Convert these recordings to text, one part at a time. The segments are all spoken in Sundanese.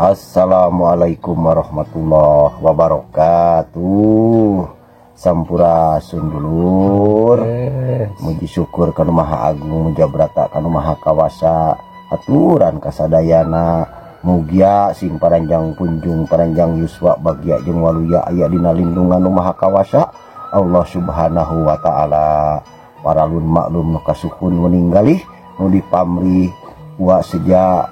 Assalamualaikum warahmatullahi wabarakatuh. Sampurasun, dulur. Muji syukur kanu Maha Agung Mujabrata, kanu Maha Kawasa. Aturan kasadayana, mugia sing paranjang punjung, paranjang yuswa, bagya jeung waluya, aya dina lindungan nu Maha Kawasa, Allah Subhanahu wa Ta'ala. Paralun maklum nu kasuhun meninggalih nu dipamrih wa seja.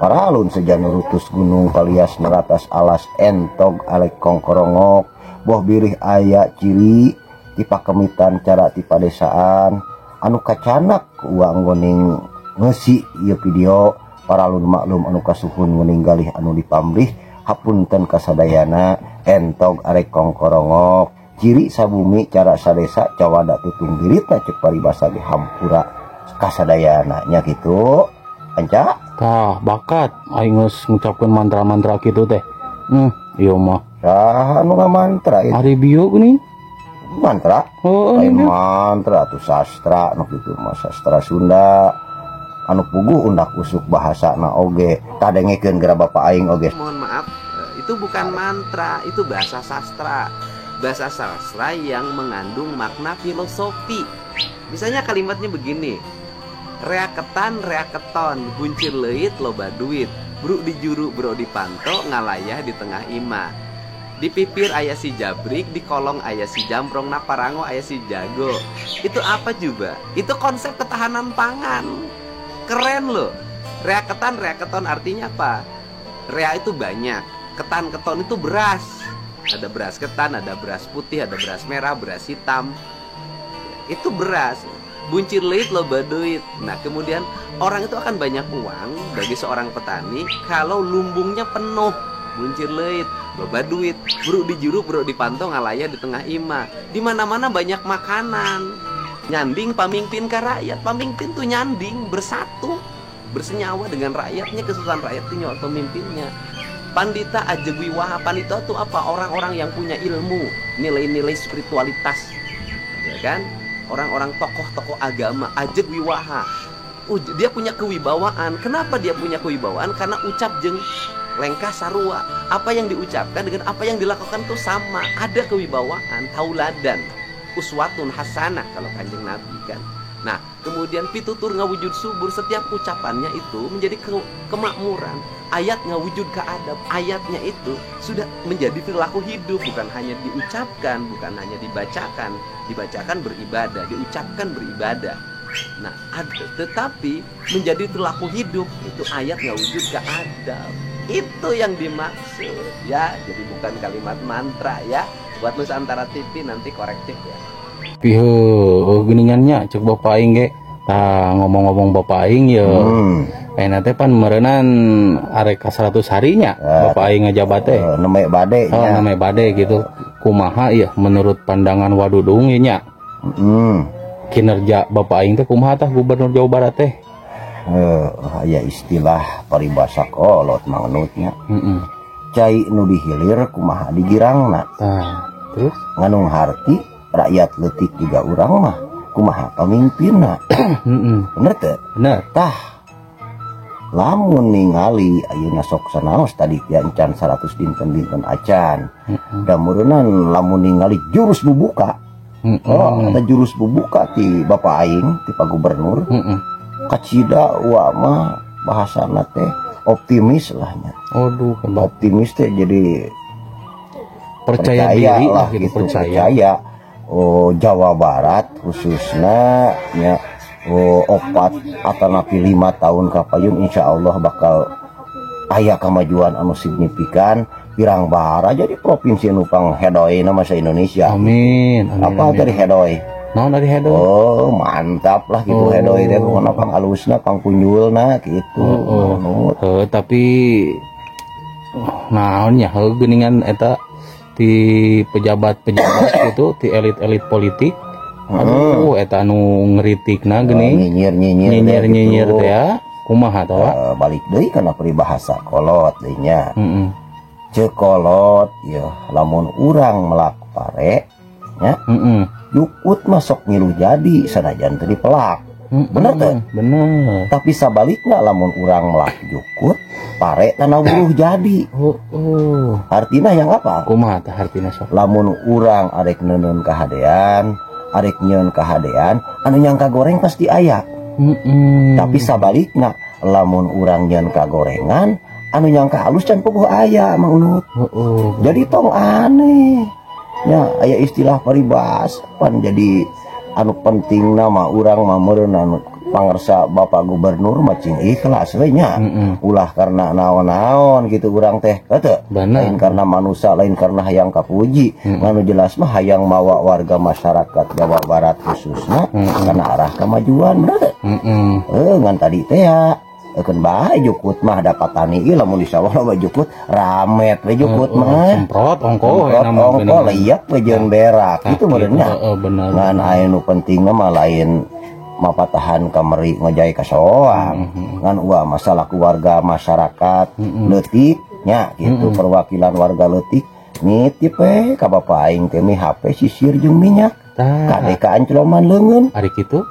Paralun seja nurutus gunung kalias neratas alas, entog arek kongkorongok, boh birih aya ciri ti pakemitan cara ti padesaan anu kacanak uang goning ngesi ieu video. Paralun maklum anu kasuhun meninggalih anu dipamrih, hapunten kasadayana. Entog arek kongkorongok, ciri sabumi cara sadesa, cawada tutung biritna, cek paribasa di hampura kasadayana nya kitu anca. Tah, bakat aing geus ngucapkeun mantra-mantra kitu teh. Ieu mah. Saha anu ngamantra itu? Ari bio geuning. Mantra? Oh, Lain ini. Mantra tuh sastra nu kitu mah, sastra Sunda anu puguh undak usuk bahasana oge kadengekeun geura bapak aing oge. Mohon maaf, itu bukan mantra, itu bahasa sastra. Bahasa sastra yang mengandung makna filosofi. Misalnya kalimatnya begini. Rea ketan, rea keton, buncir leuit, loba duit. Bruk di juru, bro di panto, ngalayah di tengah imah. Di pipir aya si jabrik, di kolong aya si jamprong, naparango aya si jago. Itu apa juga? Itu konsep ketahanan pangan. Keren loh. Rea ketan, rea keton artinya apa? Rea itu banyak, ketan keton itu beras. Ada beras ketan, ada beras putih, ada beras merah, beras hitam. Itu beras. Buncir leuit loba duit. Nah, kemudian orang itu akan banyak uang bagi seorang petani kalau lumbungnya penuh. Buncir leuit, loba duit, bruk di juru, bruk di panto, ngalayah di tengah imah. Di mana-mana banyak makanan. Nyanding pamingpin ke rakyat. Pamimpin tuh nyanding, bersatu, bersenyawa dengan rakyatnya, kesusahan rakyat itu nyawa pemimpinnya. Pandita ajeg wiwaha. Pandita itu apa? Orang-orang yang punya ilmu, nilai-nilai spiritualitas, ya kan? Orang-orang tokoh-tokoh agama, ajeg wiwaha. Dia punya kewibawaan. Kenapa dia punya kewibawaan? Karena ucap jeng lengkah sarua. Apa yang diucapkan dengan apa yang dilakukan tuh sama. Ada kewibawaan, tauladan, uswatun hasanah kalau Kanjeng Nabi kan. Nah, kemudian pitutur ngawujud subur, setiap ucapannya itu menjadi kemakmuran. Ayat ngawujud keadab, ayatnya itu sudah menjadi perilaku hidup, bukan hanya diucapkan, bukan hanya dibacakan. Dibacakan beribadah, diucapkan beribadah. Nah, tetapi menjadi perilaku hidup itu ayat ngawujud keadab. Itu yang dimaksud ya. Jadi bukan kalimat mantra ya. Buat Nusantara TV nanti korektif ya. Tapi heuh geuningan nya cek bapak aing ge. Tah, ngomong-ngomong bapak aing ye. Ayeuna teh pan meureunan arek ka 100 harinya bapak aing ngajabat teh. Nembe bade Oh, nya. Nembe bade gitu. Kumaha ya menurut pandangan Wa Dudung ye nya? Kinerja bapak aing teh kumaha tah, Gubernur Jawa Barat teh? Aya istilah paribasa kolot mangnutnya. Cai nu dihilir kumaha digirangna. Tah, terus? Nganung harti rakyat leutik juga urang mah kumaha pamimpinna. Bener teu? Bener. Tah, lamun ningali ayeuna sok sanaos tadi ya encan 100 dinten-dinten acan. Da meureunnan lamun ningali jurus bubuka. Oh, ada jurus bubuka ti bapak aing, ti Pak Gubernur. Kacida wa mah bahasana teh optimis lah nya. Aduh, hebat. Optimis teh jadi percaya diri lah gitu, percaya. Percaya. Oh, Jawa Barat khususnya nya, oh, 4 atanapi 5 tahun kapayun insya Allah bakal aya kemajuan anu signifikan, pirang bara jadi provinsi nu panghedoy nama sa Indonesia. Amin. Amin. Apa amin. dari hedoy? Naon dari hedoy? Oh, mantap lah gitu. Oh. Hedoy teh pokokna pang alusna, pang kunjulna gitu. Oh. Manut. Heuh, tapi naon nya, heuh geuningan eta ti pejabat-pejabat gitu, ti elit-elit politik. Aduh, eta anu ngeritikna geuning. Nyinyir nyinyir. Nyinyir nyinyir teh ya. Kumaha tah, Wak? Balik deui kana peribahasa kolot deui nya. Ceuk kolot ya, lamun urang melak pare nya, jukut masuk ngilu jadi sanajan teu dipelak. Bener teu? Bener. Tapi sabalikna, lamun urang melak jukut, Pare tanah buruh jadi. Oh. Artinya yang apa? Kumaha tah artina, sok? Lamun urang arek neundeun kahadean, arek nyieun kahadean, anu nyangka goreng pasti aya. Tapi sabalikna, lamun urang nyieun kagorengan, anu nyangka halus can puguh aya, Mang Unut. Jadi tong aneh. Ya, aya istilah paribasa pan. Jadi anu penting nama urang mah meureun anu pangersa Bapak Gubernur mah cing ikhlas we nya. Ulah karena naon-naon gitu urang teh, heuh. Bener. Lain karena manusia, lain karena hayang kapuji. Anu jelas mah hayang mawa warga masyarakat Jawa Barat khususnya karena arah kemajuan, bener teu? Heeh. Eh, ngan tadi teh ya keun bae jukut mah dapat tani ieu, lamun di sawah loba jukut, ramet we jukut mah. Semprot ongko. Semprot ongko, liap we jeung berak gitu meureun nya. Heeh, bener. Ngan aya nu penting mah lain mapatahan kameri ngojay kasoang. Ngan uah masalah keluarga masyarakat leutik nya gitu, perwakilan warga leutik nitip we ka bapa aing teh mi HP, sisir jeung minyak. Tah. Kade ka ancloman leungeun. Ari kitu?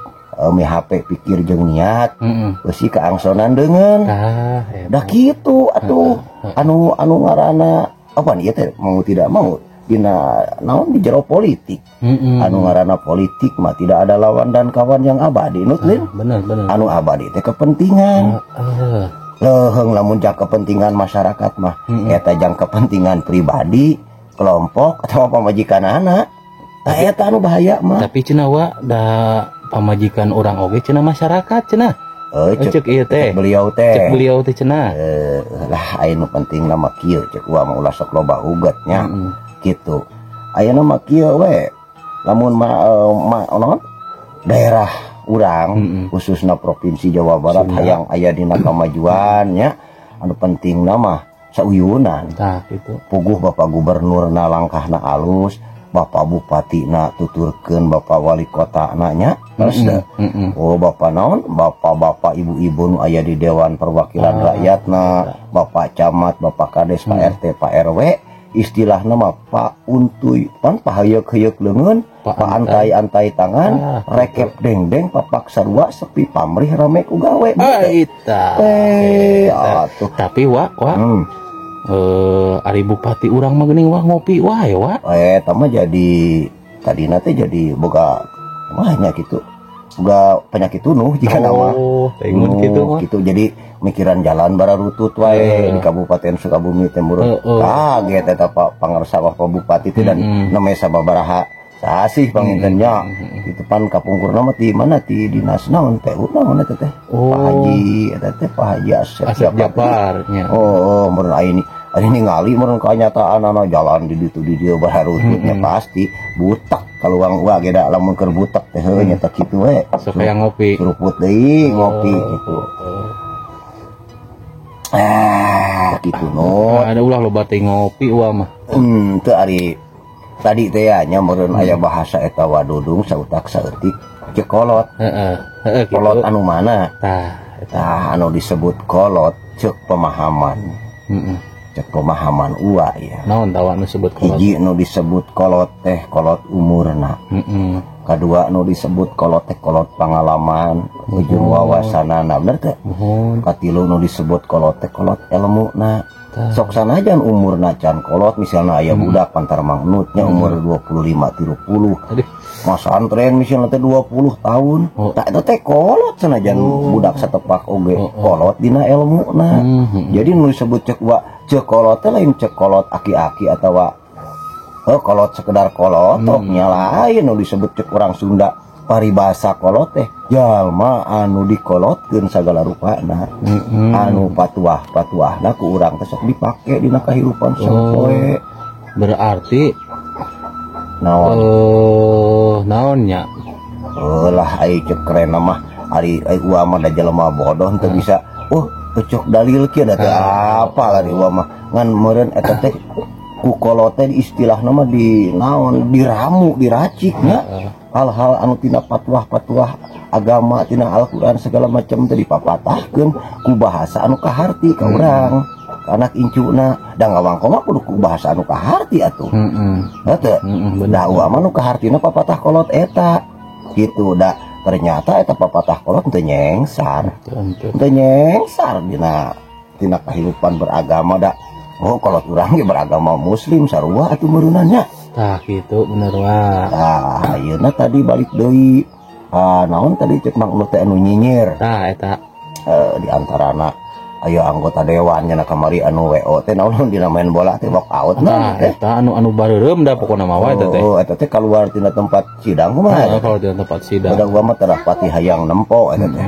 Mi HP pikir jeung niat, beusi kaangsonan deungeun. Tah, eta. Dah kitu atuh. Anu anu ngaranna apa ieu teh mau tidak mau dina naon di jero politik. Anu ngaranna politik mah tidak ada lawan dan kawan yang abadi, Nut, Lin. Bener bener. Anu abadi teh kepentingan. Leuheung lamun jang kepentingan masyarakat mah, eta jang kepentingan pribadi, kelompok atau pamajikan anak. Tah, eta anu bahaya mah. Tapi cenah wa da pamajikan urang oge cenah masyarakat cenah. Eh, cek cek, ieu teh. Cek beliau teh. Cek beliau teh cenah. Eh, lah aya nu penting nama kieu, cek uah mah ulah sok loba uget nya. Gitu. Ayeuna mah kieu we. Lamun ma, ma naon? Daerah urang khususna Provinsi Jawa Barat Sunda. Hayang aya dina kamajuan nya. Anu penting mah sauyunan. Tah gitu. Puguh Bapak Gubernur na langkahna alus, Bapak Bupati na tuturkeun, Bapak Wali Kota na nya. Terus teh. Oh, Bapak naon? Bapak-bapak, ibu-ibu nu aya di Dewan Perwakilan Rakyat na, Bapak Camat, Bapak Kades, Pak RT, Pak RW, istilahna mah Pak Untuy, pan pahayeuk-heuyeuk leungeun, Pak Pak antai-antai tangan, rekep dengdeng, papak sarua, sepi pamrih rame ku gawe. Ah, eta. Eh, Eta. atuh. Tapi wa wa ari bupati urang mah geuning wah ngopi wae wa. Eh, eta mah jadi tadina teh jadi boga mahnya gitu. Boga penyakit tunuh jika nama. Oh, teh gitu mah. Gitu, jadi mikiran jalan bararutut wae di Kabupaten Sukabumi teh murut. Kaget eta Pak pangersa Bapak Bupati teh dan namanya sababaraha sasih panginten nya. Itu pan kapungkurna mah ti mana, ti dinas naon, PU naon eta teh. Oh. Pak Haji eta teh, Pak Haji Asep Asep Japar. Japar nya. Oh, meureun aya ini ari ningali meureun kanyataan anu jalan di ditu di dieu bararututnya pasti butek kaluang uang ge da lamun keur butek teh heuh nya teh kitu we. Sok hayang ngopi. Suruput deui ngopi gitu. Ah, gitu no. Ada ulah loba teh ngopi uah mah. Teu ari tadi teh ya nya meureun aya bahasa eta wadudung sautak saeutik ceuk kolot. Heeh. Heeh gitu. Kolot anu mana? Tah, eta. Tah, anu disebut kolot ceuk pemahaman. Ceuk pemahaman ua ya. Naon tawa nu sebut kolot? Hiji nu disebut kolot teh kolot umurna. Kedua nu disebut kolot teh kolot pengalaman ujung wawasanana, bener teh? Muhun. Katilu nu disebut kolot teh kolot elmuna. Tah. Sok sanajan umurna can kolot, misalnya aya budak pantar mangnutnya umur 25 30. Aduh. Masantren misalnya teh 20 tahun. Oh. Tah, eta teh kolot sanajan budak satepak oge kolot dina elmuna. Jadi nu disebut cek wa cek kolot teh lain cek kolot aki-aki atawa oh, kolot sekedar kolot nya, lain. Nu disebut cek orang Sunda paribasa kolot teh jalma anu dikolotkeun sagala rupana, anu patuah-patuahna ku urang teh sok dipake dina kahirupan sapoe. Berarti Naon? Eh, naonnya? Oh lah, ai cek keren mah ari ai uwa mah da jelema bodoh teu bisa oh cocok dalil kieu da teu apa lah di uwa mah, ngan meureun eta teh ku kolot teh istilahna mah di naon, diramu, diracik nya, hal-hal anu tina patuah-patuah agama, tina Al-Qur'an segala macam teh dipapatahkeun ku bahasa anu kaharti ka urang, ka anak incuna, da ngawangko mah kudu ku bahasa anu kaharti atuh. Heuh teu? Bener. Da uwa mah nu kahartina papatah kolot eta gitu, da ternyata eta papatah kolot teu nyengsar. Teu. Teu nyengsar dina tina kahirupan beragama da. Oh, kalau urang ge beragama muslim sarua atuh meureunana nya. Tah kitu bener wa. Tah, ayeuna tadi balik deui. Ah, naon tadi cek Mang Unu teh anu nyinyir. Tah eta. Di antarana aya anggota dewan nya kamari anu WO teh naon dina main bola teh walk out Tah nah teh. Eta anu anu bareureum da pokona mah wa eta teh. Oh, eta teh keluar tina tempat sidang kumaha? Heeh, kalau di tempat sidang. Udah gua mah teu pati hayang nempo eta teh.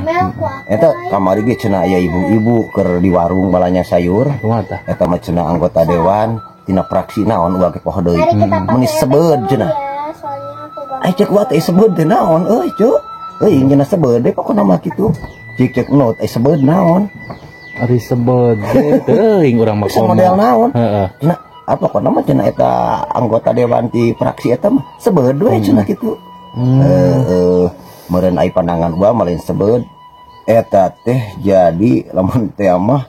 Eta kamari ge cenah aya ibu-ibu keur di warung balanya sayur. Kumaha tah? Eta mah cenah anggota dewan tina fraksi naon uang ke poho deui. Meuni sebeud cenah. Ai cek gua teh sebeud teh naon euy, cuk. Euy cenah sebeud deh pokona mah kitu. Cik cek not eh sebeud naon? Ari sebeud teuing urang mah Bisa model naon? Heeh. Cenah apa kok nama cenah eta anggota dewan ti fraksi eta mah sebeud we cenah kitu. Heeh, meureun ai pandangan gua mah lain sebeud. Eta teh jadi lamun teh mah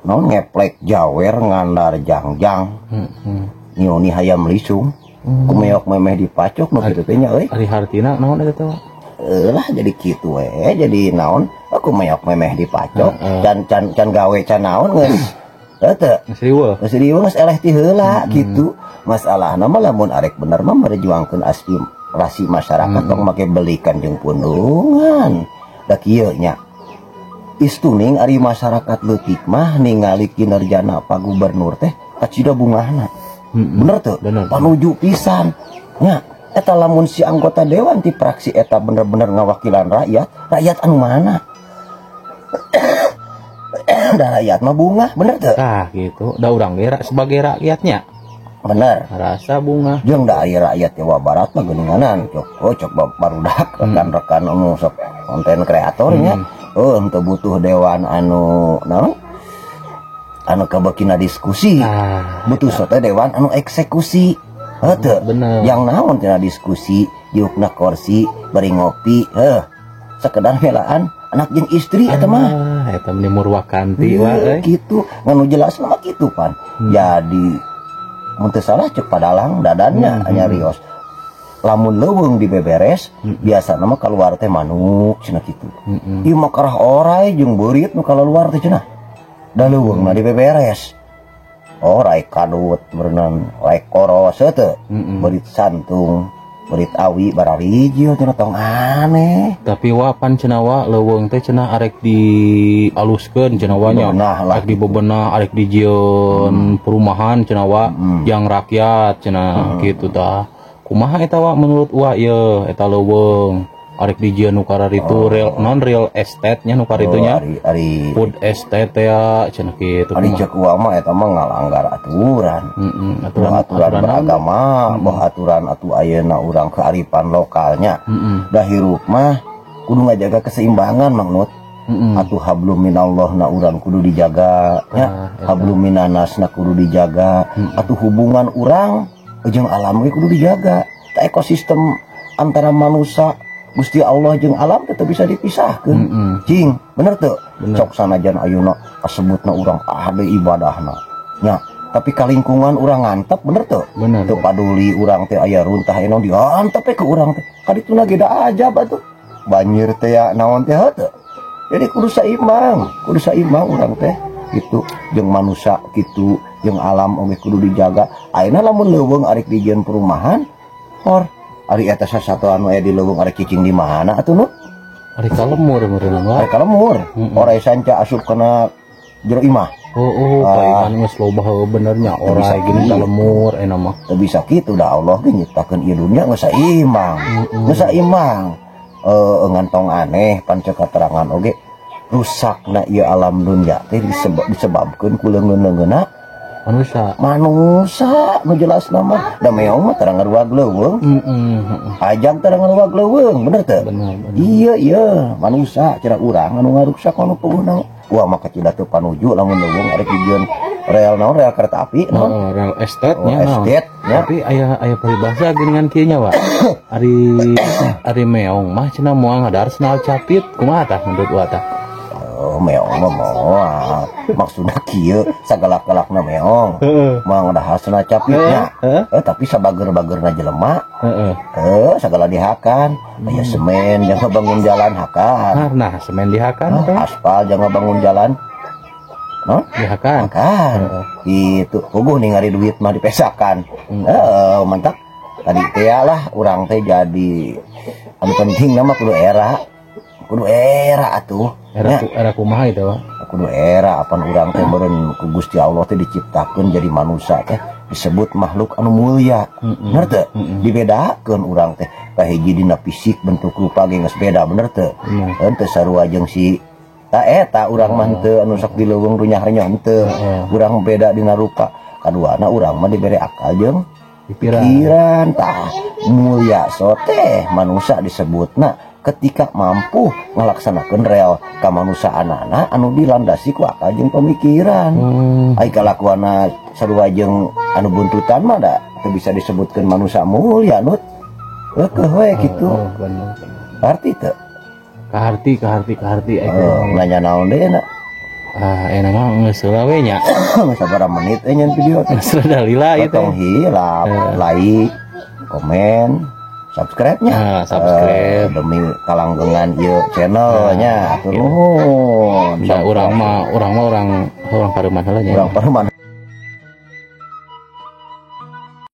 naon ngeplek jawer ngandar jangjang. Heeh. Nyoni hayam lisung. Kumeok memeh dipacok nu kitu teh nya euy. Ari hartina naon eta teh? Lah jadi kitu we, jadi naon aku meok memeh dipacok can can can gawe can naon geus. Heuh teu? Geus riweuh. Geus riweuh geus eleh ti heula kitu. Masalahna mah lamun arek bener mah merjuangkeun aspirasi masyarakat tong make belikan jeung pundungan. Da kieu nya. Istuning ari masyarakat leutik mah ningali kinerjana Pak Gubernur teh kacida bungahna. Bener teu? Bener. Panuju pisan. Nya eta lamun si anggota dewan ti fraksi eta bener-bener ngawakilan rakyat, rakyat anu mana? Da rakyat mah bunga, bener teu? Tah gitu, da urang ge sebagai rakyatnya. Bener. Rasa bunga. Jeung da aya rakyat Jawa Barat mah geuninganan, cok. Oh, cok barudak rekan-rekan anu sok konten kreatornya. Oh, henteu butuh dewan anu naon? Anu kabekina diskusi. Ah, butuh sote dewan anu eksekusi. Heuh teu? Bener. Yang naon tina diskusi, diukna kursi, bari ngopi, heuh. Sekedar melaan anak jeung istri eta mah. Ah, eta meni murwakanti wa euy. Kitu, ngan nu jelas mah kitu pan. Jadi mun teu salah cek padalang dadannya nyarios. Lamun leuweung dibeberes, biasana mah kaluar teh manuk cenah kitu. Ieu mah karah orai jeung beurit nu kaluar teh cenah. Da leuweungna dibeberes. Orai kadut berenang, orai koros teu. Beurit santung, beurit awi bararijil cenah tong aneh. Tapi wa pan cenah wa leuweung teh cenah arek dialuskeun cenah wa nya. Bebenah lah. Arek dibebenah, arek dijieun perumahan cenah wa yang rakyat cenah kitu tah. Kumaha eta wa menurut wa ieu eta leuweung arek dijieun nu kararitu real non real estate nya nu kararitu nya. Oh, ari food estate teh ya cenah kitu. Ari Kumaha? Cek wa mah eta mah ngalanggar aturan. Aturan, Boh aturan aturan beragama, boh aturan atuh ayeuna urang kearifan lokalnya. Da hirup mah kudu ngajaga keseimbangan Mang Nut. Atuh hablum minallah na urang kudu dijaga nya. Ah, eta. Hablum minanas na kudu dijaga. Atuh hubungan urang jeung alam ge kudu dijaga. Ta ekosistem antara manusia Gusti Allah jeung alam teh teu bisa dipisahkeun. Cing, bener teu? Bener. Sok sanajan ayeuna kasebutna urang ade ibadahna. Nya, tapi ka lingkungan urang ngantep bener teu? Bener. Teu paduli urang teh aya runtah aya naon diantep we ke urang teh. Kadituna ge da ajab atuh. Banjir teh ya naon teh heuh teu? Jadi kudu saimbang urang teh gitu jeung manusia kitu jeung alam oge kudu dijaga. Ayeuna lamun leuweung arek dijieun perumahan, hor ari eta sasatoan aya di leuweung arek cicing di mana atuh nu? Ari ka lemur meureun wa. Ari ka lemur. Orai sanca asup kana jero imah. Oh, oh, Ah. palingan geus loba heueuh benernya Teu bisa orai gini kitu. ka lemur eta mah. Teu bisa kitu da Allah ge nyiptakeun ieu dunya geus saimbang. Geus saimbang. Ngantong aneh pan cek katerangan oge rusakna ieu alam dunya teh disebabkeun ku leungeun-leungeunna Manusia. Manusia nu jelasna mah da meong mah tara ngaruag leuweung. Ajang tara ngaruag leuweung, bener teu? Bener, bener. Iya, iya, manusia cara urang anu ngaruksak anu puguhna. Wah, maka cida teu panuju lamun leuweung arek dijieun rel naon rel kereta api naon? Heeh, rel estate Oh, nya naon. estate, nya. Tapi aya paribasa geuningan kieu nya, Wak. Ari meong mah cenah moal ngadahar sendal capit, kumaha tah menurut Wak tah? Oh, meong mah moal. Maksudna kieu sagalak-galakna meong. Heeh. Moal ngadahar sendal capitnya. Heeh. Tapi sabager-bagerna jelema. Heeh. Segala dihakan. Aya semen jangan bangun jalan hakan. Nah, nah, semen dihakan Hah, teh. aspal jangan bangun jalan. No? Dihakan. Makan. Itu puguh ningali duit mah dipesakan. Heeh, mantap. Tadi teh lah urang teh jadi anu penting nama kudu era. Kudu era atuh. Era Nya, era kumaha itu, Wa? Kudu era apan urang teh meureun ku Gusti Allah teh diciptakeun jadi manusia teh disebut makhluk anu mulia. Bener teu? Dibedakeun urang teh. Kahiji dina fisik, bentuk rupa ge geus beda, bener teu? Bener. Henteu sarua jeung si ta eta, urang mah henteu anu sok di leuweung runyah renyah henteu. Urang beda dina rupa. Kaduana, urang mah dibere akal jeung pikiran. Pikiran. Tah, mulia sote manusia disebutna ketika mampu ngalaksanakeun rel kamanusiaanana anu dilandasi ku akal jeung pemikiran. Ai kalakuanna sarua jeung anu buntutan mah da teu bisa disebutkeun manusia mulia, Nut. Keukeuh we kitu. Oh, bener, bener. Arti teu? Kaharti, kaharti, kaharti. Eh, nanya naon deui na? Ah, enak mah geus heula we nya. Sabaraha menit eh nyen video teh? Geus rada lila ieu teh. Tong hilap like, komen, subscribe-nya. Ah, subscribe. Eh, demi kalanggengan ieu channelnya. Hatur nuhun. Da urang mah urang mah urang urang pareman heula nya. Urang pareman.